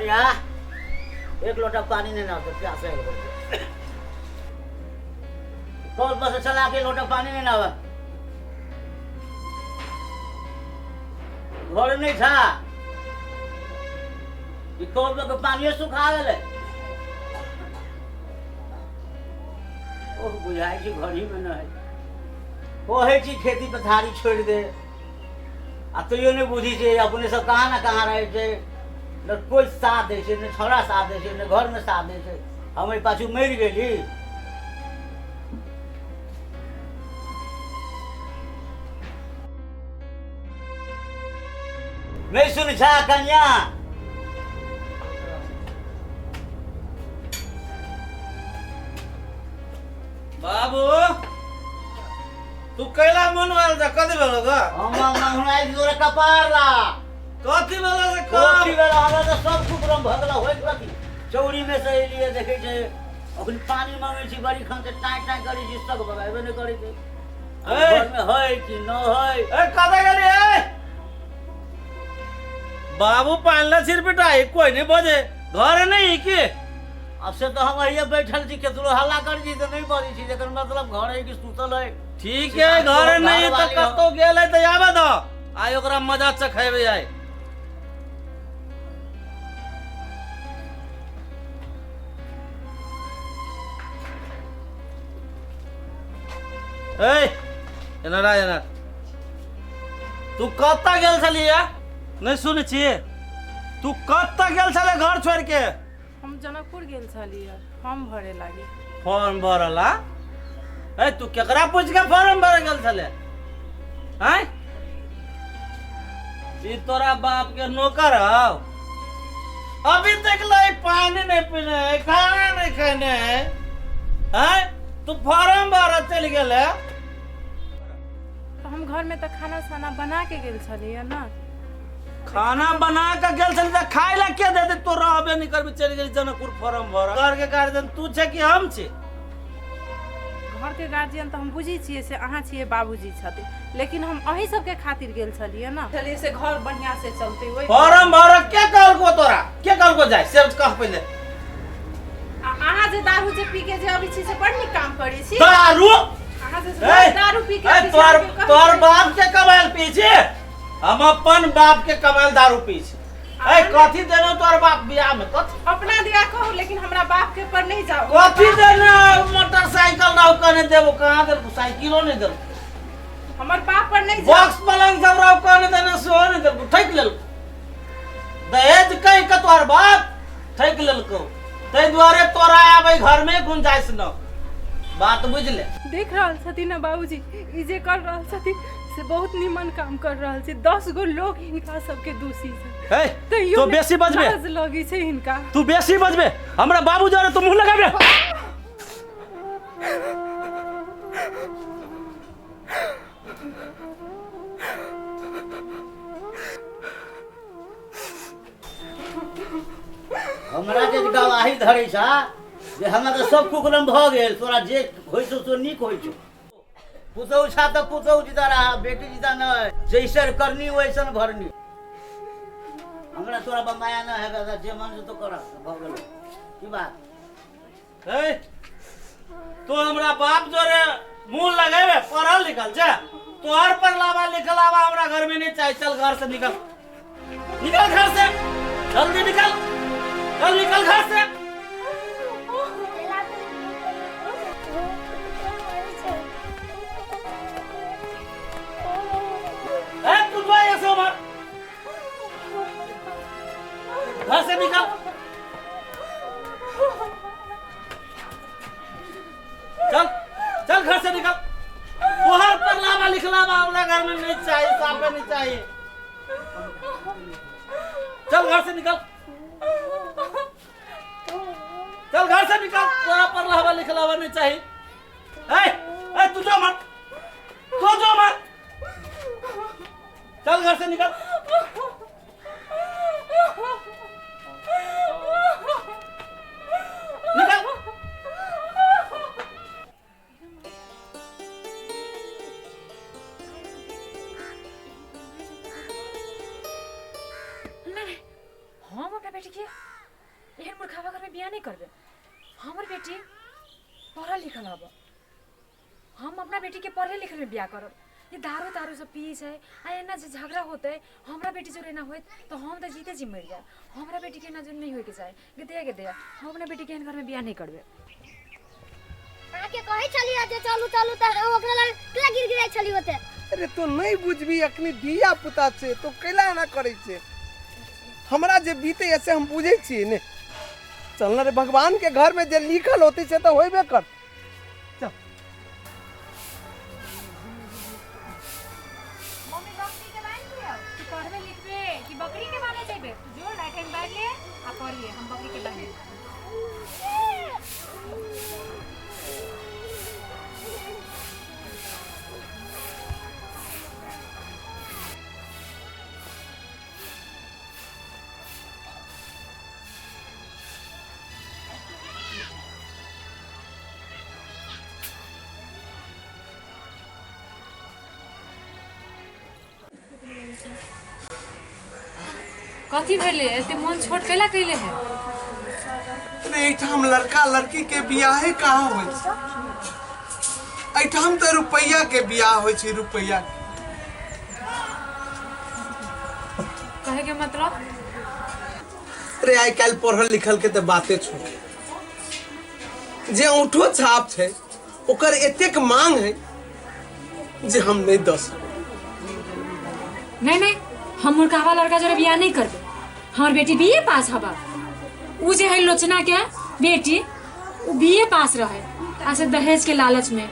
कनिया, एक लोटा पानी नहीं ना तो प्यास है। कौन बस चला के लोटा पानी नहीं ना घर नहीं था। ई कौन के पानी सुखा गेलै। ओह बुझाइ छै घर ही में नहीं कहै छी खेती पथारी छोड़ि दे आ तैयो नहि बुझै छै। अपने सब कहाँ ने कहाँ रहै छै, ने कोइ साथ दै छै, ने छौड़ा साथ दै छै, ने घरमे साथ दै छै। हम एहि पाछू मरि गेली। नहि सुन छा कन्या। बाबू तू कैला मन वाल जा कथी भेलो ग? हम महुनाइ तोरा कपार ला। कथी भेलो रे? कथी भेलो? हमरा तऽ सब कुकरम भऽ गेल होइत कथी। चौरी में से एलियै देखै छै अखन पानी मांगै छी बड़ी खन से टाँय टाँय करै छी, सब बगाएबे नहि करै छै। घर में है कि न है? ए कतऽ गेली? ए बाबू पानि ला छिर पिटाई कोई नहीं बजे घर नहीं की। अब से तो हम अहिए बैठल छी, केतरो हल्ला करै छी तऽ नहि बजै छी, जकर मतलब घर है कि सुतल है। ठीक है घर नहीं तऽ कतौ गेल है तऽ आबे दो, आइ ओकरा मजा चखेबै आइ। ए एना रा एना तू कतऽ गेल छलियै? नहि सुनै छी तू कतऽ गेल छलै घर छोड़ि के? हम जनकपुर गेल छलियै फॉर्म भरे लागी। फॉर्म भरला? ए तू केकरा पूछ के फॉर्म भरे गेल छलै? आँय ई तोरा बाप के नौकर हौ? अभी तक लाई पानी नहीं पीने है, खाना नहीं खाने है, आँय तू फॉर्म भरे चलि गेलै? तऽ हम घर में तऽ खाना साना बना के गेल छलियै ना। खाना बना के गेल छली तऽ खाय ला के दे दे? तो रहबे नहीं करबी, चलि गेली जनकपुर फॉर्म भर। घर के गार्जियन तू छै कि हम छी? घर के गार्जियन तऽ हम बुझै छियै से अहाँ छियै, बाबूजी छथिन, लेकिन हम अहीं सबके खातिर गेल छलियै ना। छलियै से घर बढ़िया से चलते ओहि फॉर्म भर के कहलको तोरा? के कहलको जाय से कह पहिले। आ अहाँ जे दारू जे पी के जे अबै छी से बड़ नीक काम करै छी। दारू? अहाँ जे दारू पी के अबै छी, तोहर अहाँके कहै तोहर छी। बाप के कमायल पी छी? हम अपन बाप के कमायल दारू पी छी। ए कथी देनो तोहर बाप बियाह में? कथी अपना दिया कहू, लेकिन हमरा बाप के पर नहीं जाओ। कथी देने? मोटरसाइकिल रहू कने देबो, कहाँ देलको? साइकिलो नहीं देलको। हमर बाप पर नहीं जाओ। बॉक्स पलंग सब रहू कने देने, सेहो नहीं देलको, ठकि लेलको। दहेज कहि के तोहर बाप ठकि लेलको, ताहि दुआरे तोरा आबै घर में गुंजाइश न। बात बुझ ले। देख रहल छथिन ना बाबूजी, ई जे कर रहल छथिन से बहुत निमन काम कर रहल छै। 10 गो लोग हिनका सबके दोषी छै। ए तैयो तो बेसी बजबे, लाज लगै छै हिनका। तू बेसी बजबे हमरा बाबू जरे तू मुंह लगाबे। हमरा जे गवाही धरै छा जे हमरा तऽ सब कुकरम भऽ गेल, तोरा जे होइ छौ से नीक होइ छौ। पुतहु छा तऽ पुतहु जिता रहा, बेटी जिता नहि। जैसन करनी वैसन भरनी। हमरा तोरा पर माया नहि हेबे, जे मन से तो कर भऽ गेल की बात। ए तू हमरा बाप जोरे मुंह लगेबे? पढ़ल लिखल छे, तोहर पर लावा लिखल आवा हमरा घर में नहीं चाहिए। चल घर से निकल, निकल घर से, जल्दी निकल, चल निकल घर से। ए तू जो ऐसे उमर घर से निकल, चल चल घर से निकल। तोहर पर लावा लिखलावा हमरा घर में नहीं चाहिए, साफे नहीं चाहिए। चल घर से निकल, चल घर से निकल। तोरा पर लावा लिखलावा नहीं चाहिए। ए ए तू जो मत, तू जो मत, चल घर से निकल। निकल। नहीं, हम अपना बेटी के हमर बेटी पढ़ल लिखल हब, हम अपना बेटी के पढ़े लिखल में बियाह करब। ये दारू तारू सब पिए छै आ एना जे झगड़ा होते हमरा बेटी जोरे एना होइत तो हम तो जीते जी मर जाए। हमरा बेटी के एना जो नहीं होइके चाहे। गे दे हम अपना बेटी के एहन घर में बियाह नहीं करबे। अहाँके कहै छलियै जे चलू चलू तऽ ओकरा लग केला गिर गिराइ छली ओते। अरे तो नहीं बुझबी, अखनी धिया पुता छै तो कैला एना करै छै। हमरा जे बीते से हम बुझै छियै ने। चल ना रे, भगवान के घर में जे लिखल होते से तो होबे कर। चल मम्मी बकरी के बांध दियो, तू पढ़बे लिखबे कि बकरी के बांधे जेबे? तू जो राइट हैंड बांध ले आ पढ़िए, हम बकरी के बांधे। कथी भेले एते मन छोट कैला कैले है? अरे एहिठाम लड़का लड़की के बियाहे कहाँ होइ छै? एहिठाम तऽ रुपैया के बियाह होइ छै, रुपैया। कहे के मतलब? अरे आइ काल्हि पढ़ल लिखल के तऽ बाते छोड़, जे औंठो छाप छै ओकर एतेक मांग है जे हम नहीं दऽ सकब। नहीं नहीं, हम मुर्खावा लड़का जोरे बियाह नहीं करबे। हमर बेटी बीए पास हबा, उ जे है लोचना के बेटी उ बीए पास रहे, आ से दहेज के लालच में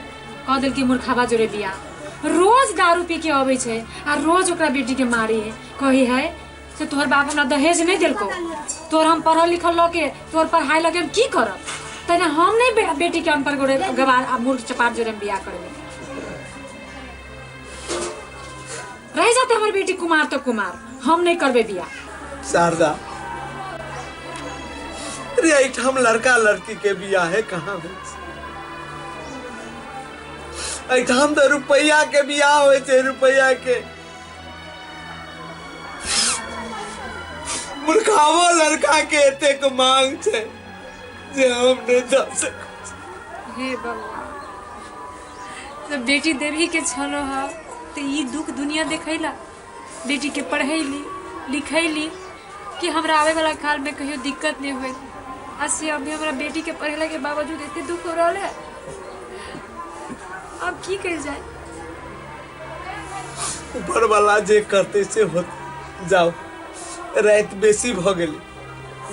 कह देल कि मुर्खावा जोरे बियाह। रोज दारू पी के अबै छै आ रोज ओकरा बेटी के मारी है, कही है से तोहर बाप हमरा दहेज नहीं देलको, तोहर हम पढ़ल लिखल लऽ के तोहर पढ़ाई लऽ के हम की करब? तैने हम नहीं बेटी के अनपढ़ गोरे गवार आ मूर्ख चपाट जोरे बियाह करबे। रह जाते हमार बेटी कुमार तो कुमार, हम नहीं करबे बियाह। शारदा, अरे एहिठाम लड़का लड़की के बियाहे कहाँ होइ छै? एहिठाम तऽ रुपैया के बियाह होइ छै, रुपैया के। मूर्खावो लड़का के एतेक मांग छै जे हम नहीं दऽ सकब। हे भगवान, जब बेटी देवी के छलो हा तो ई दुख दुनिया देखैला। बेटी के पढ़ैली लिखैली कि हमरा आवे वाला काल में कहियो दिक्कत नहीं होई, आ से अभी हमरा बेटी के पढ़ेला के बावजूद एते दुख हो रहल है। अब की कइल जाए? ऊपर वाला जे करते से होत। जाओ, रात बेसी भ गेली,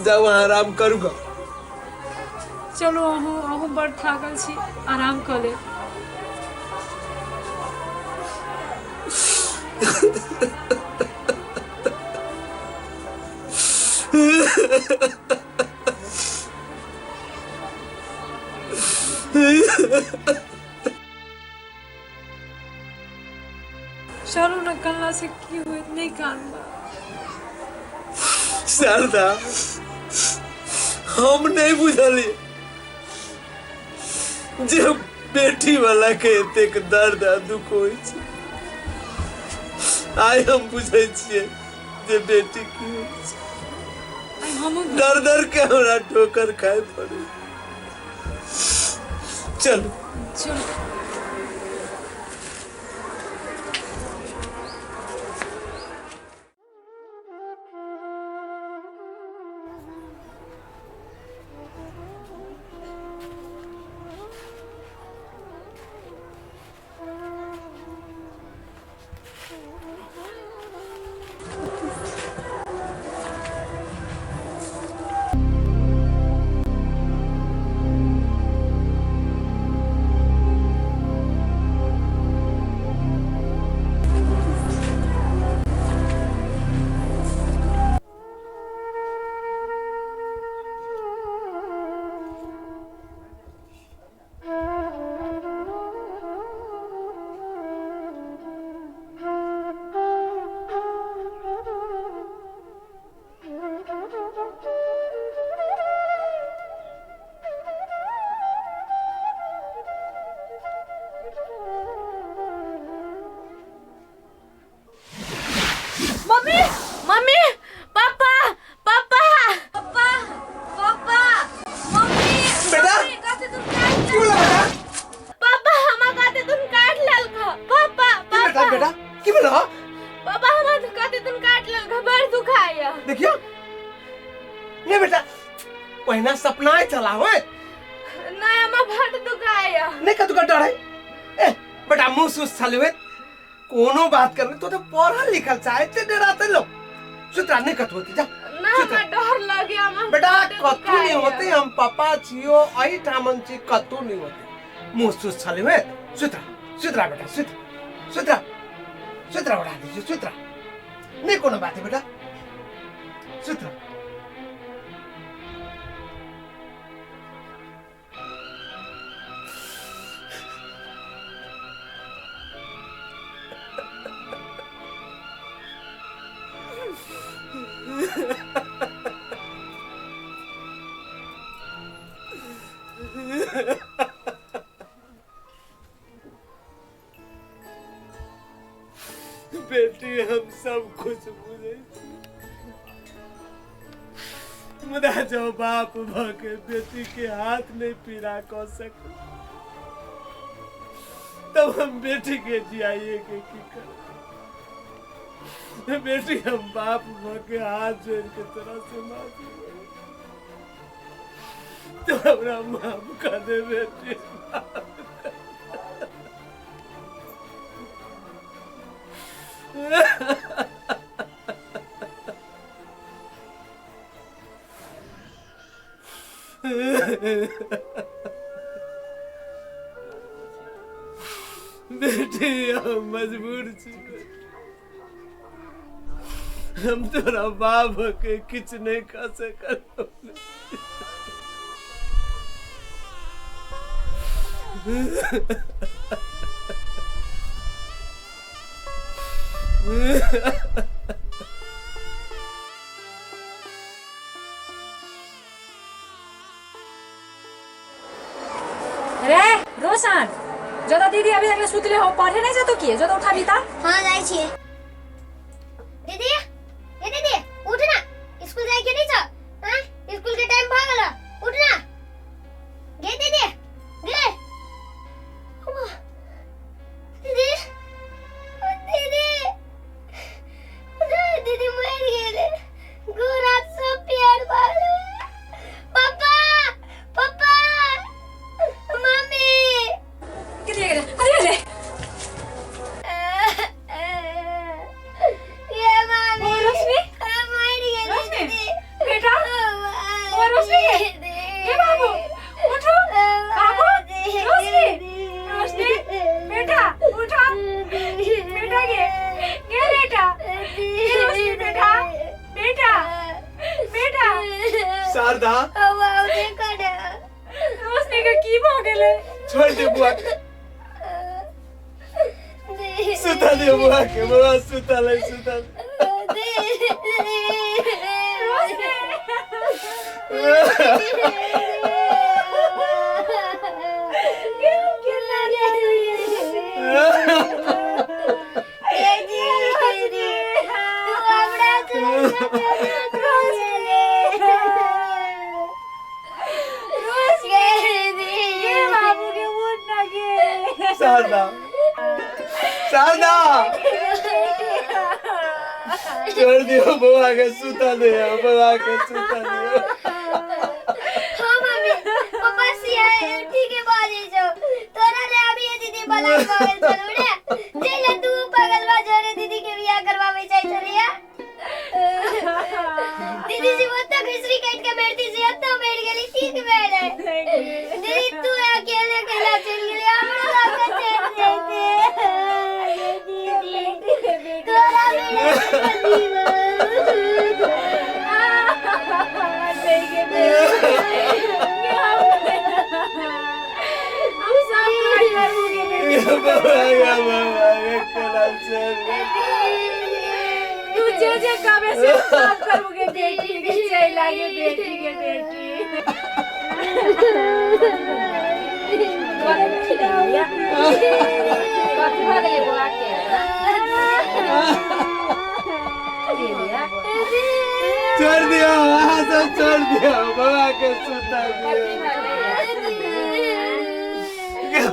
जाओ आराम करू ग। चलो अहूँ अहूँ बड़ थाकल छी, आराम कऽ ले। चलू न कल्ला से की हुए नहीं कानबा। शारदा, हम नहीं बुझली जे बेटी वाला के एतेक दर्द आ दुख होइ छै। आइ हम बुझै छियै जे बेटी की होइ छै। दर दर के हमरा ठोकर खाय पड़े। चलो चलो। एना सपनाय चला होय। नहीं हमरा बड दुखाया। नहीं कतु का डर है ए बेटा मुंह सुस छले होय कोनो बात करने तो तो पढ़ल लिखल चाहे ते डराते लोग सुतरा नहीं कतु होती जा। ना हमरा डर लगे हमरा बेटा कतु नहीं होते हम पापा छियो अही ठामन छी कतु नहीं होते मुंह सुस छले होय सुतरा सुतरा बेटा सुतरा सुतरा सुतरा उड़ा दीजिए सुतरा नहीं कोनो बात है बेटा सुतरा। बेटी हम सब कुछ बुझे मुदा जो बाप भ के बेटी के हाथ नहीं पीड़ा कर सक तब हम बेटी के जियाइए के की कर। बेटी हम बाप भ के हाथ जोड़ के तरह से माफी तो हमरा माफ कर दे बेटी। बेटी हम मजबूर छी हम तोरा बाप के किछ नहीं कर सकल। अरे रोशन ज्यादा दीदी अभी तक सुतले हो पढ़े नहीं जातो किए ज्यादा उठा बीता। हां जाय छी दीदी। ए दीदी उठ ना स्कूल जाय के नहीं छ। हां स्कूल के टाइम भ गेल उठ ना गे दीदी गे दीदी दीदी दीदी मर गेले गोरा सब प्यार वाले। पापा पापा मम्मी कितने गेले अरे ले ये मम्मी रोशनी मर गेले दीदी बेटा ओ रोशनी ए बाबू उठो बाबू रोशनी रोशनी बेटा उठो बेटा गे गे बेटा गे रोशनी बेटा बेटा बेटा शारदा देखो ना रोशनी के की भ गेले। छोड़ दे बुआ के सुता दे बुआ के बुआ सुता ले सुता दे रोशनी शारदा शारदा छोड़ दियो बुआ के सुता दे बुआ के सुता दियो। हां मम्मी पापा सिया ठीक है बाजे जो तोरा ले अभी ये दीदी बला पागल चलू रे जे ले तू पागल बा जोरे दीदी के बियाह करवावे चाहे चलिया। दीदी जी वो तो घिसरी काट के बैठती जी अब तो बैठ गेली ठीक बैठ दीदी तू अकेले अकेला चल गेली हमरा लग चल जाते दीदी तोरा तू जे जे कामे से सब करूगे बेटी के चल लागे बेटी के बेटी कथी भ गेलै बौआ के छोड़ दियो वहां से छोड़ दियो बौआ के सुता दियो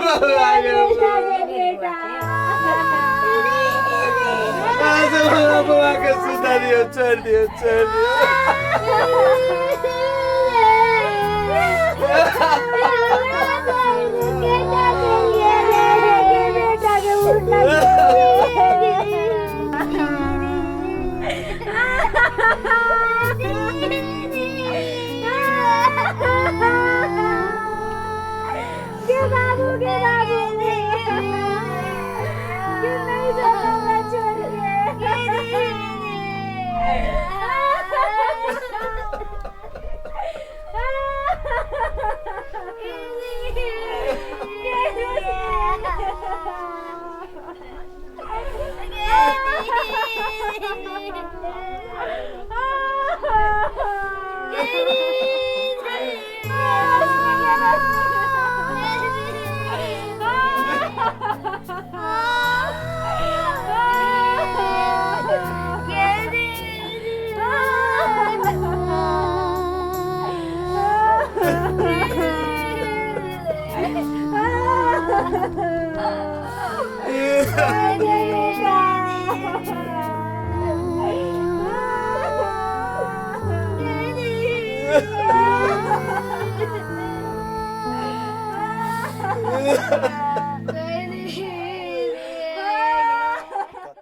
बौआ के बौआ के सुता दियो छोड़ दियो छोड़ दियो। बेटा के उठना। के बाबू, के बाबू, के नहीं जाना छोड़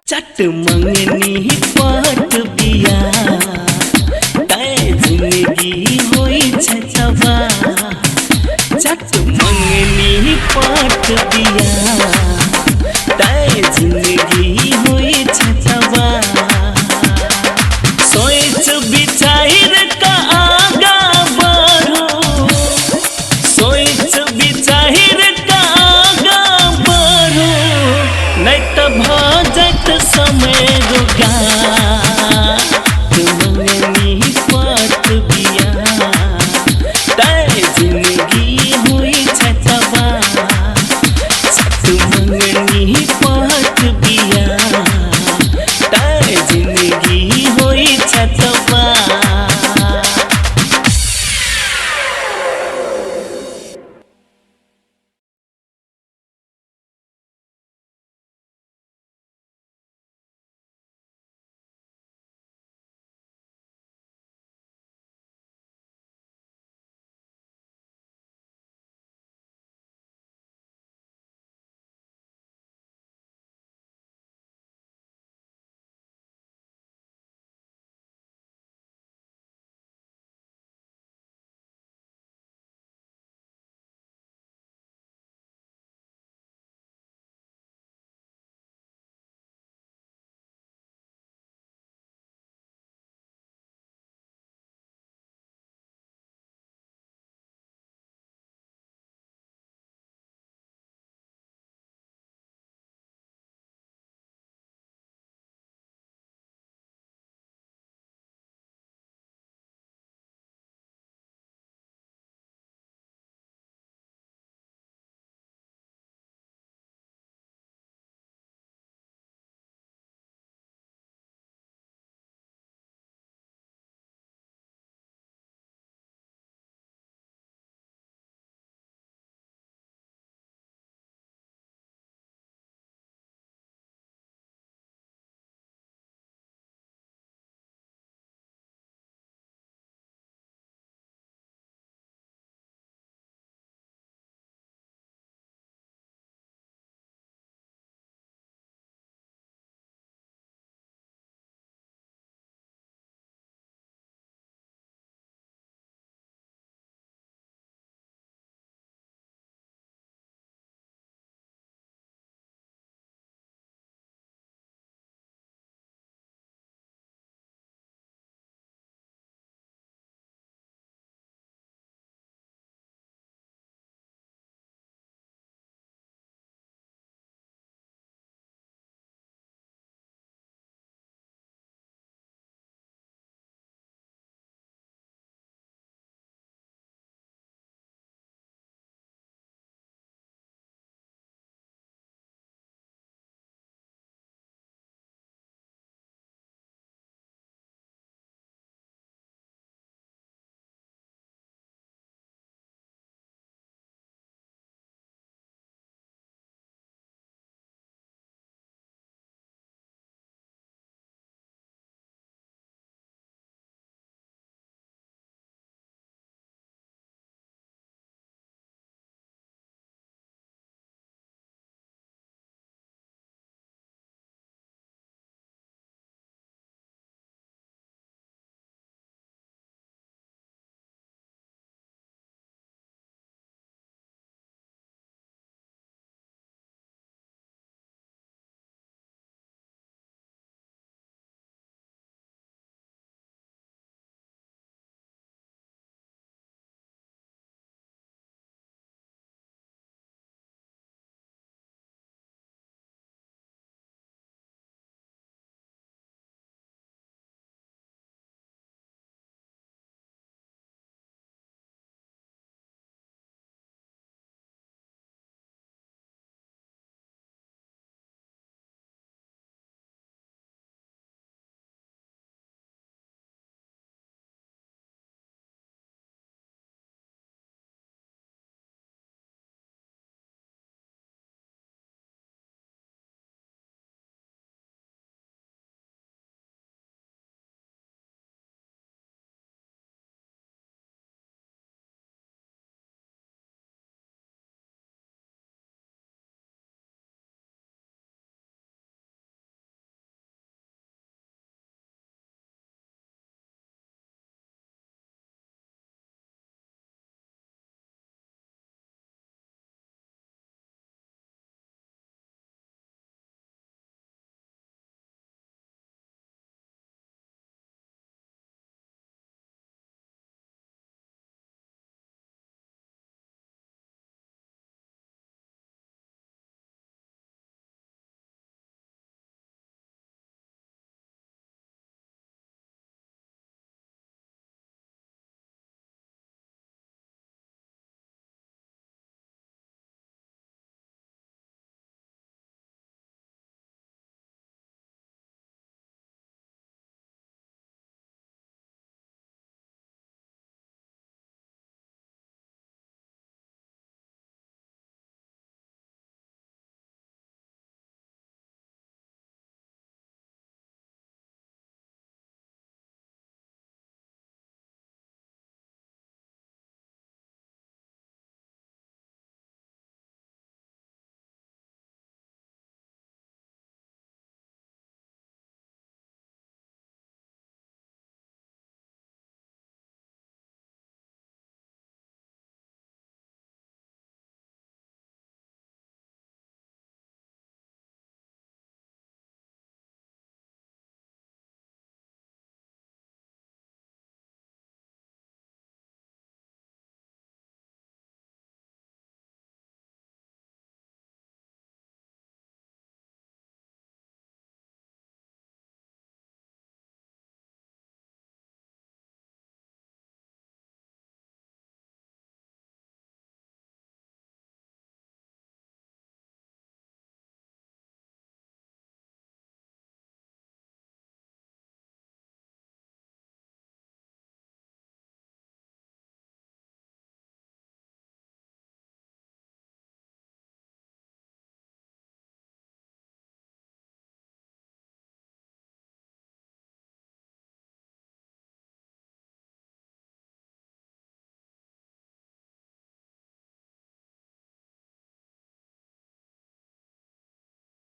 चट मंगनी पट बिया तै जिंदगी होई छै तबाह। चट मंगनी पट बिया तै जिंदगी होई छै तबाह। सोच विचार का आगा बढ़ो, सोच विचार